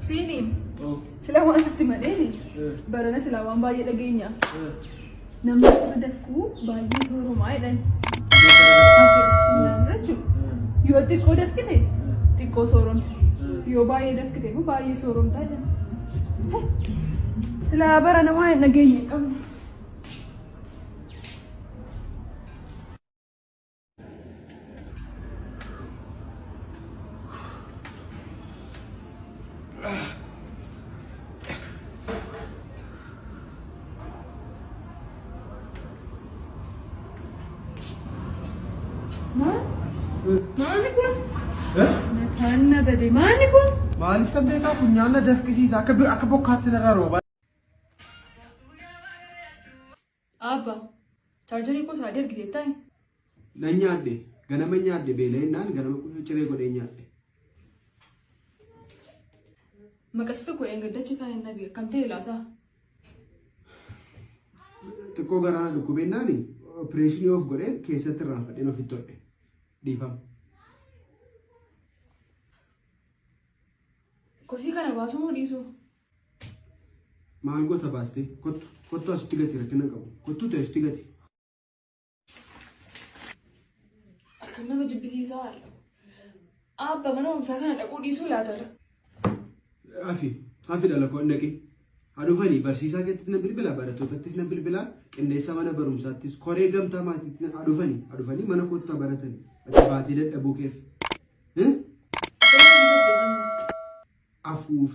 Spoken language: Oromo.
Siini Oh. sila waan sitti madeeni barana sila waan baay'ee dhageenya. Namni asirra dafquu baay'ee soorumaa jedhan. Asirra finnaanirra jechuudha. Yoo xiqqoo dafqite xiqqoo sooromte. Yoo baay'ee dafqite immoo baay'ee sooromtaa jedhan. Silaa barana waan hin dhageenye hin qabnu. Maal? Maali kun? Mataan na bade. Maali kun? Maaliif kan beekaa funyaan na dafqisiisa akka akka bokkaatti narraa roobaa. Abba, chaarjarii koo isaa ergiteettaa? Nan nyaadhe ganama nyaadhe beela'ennaan ganama ciree godhee nyaadhe. Maqasi tokko dheengaddachi kaa'een nabi akkam ta'e laata? Xiqqoo garaa na dhukkubennaan opereeshinii of godhee keessatti irraanfadheen ofitti hodhe dhiifama. Kosii kana baasuu moo dhiisuu? Maal goota baastee? Kottu kottu asitti gati rakkina qabu. Kottu ta'e asitti gati. Akkam nama jibbisiisaa har'a. Abba mana barumsaa kana dhaquu dhiisuu laata? Afi afi dhala koo dhaqi. Haa dhufanii barsiisaa keettis na bilbila barattootattis na bilbila qindeessa mana barumsaattis koree gamtaa maatiitti haa dhufanii haa dhufanii mana kootti haa baratanii ati baatee dadhabuu keef. Afuuf.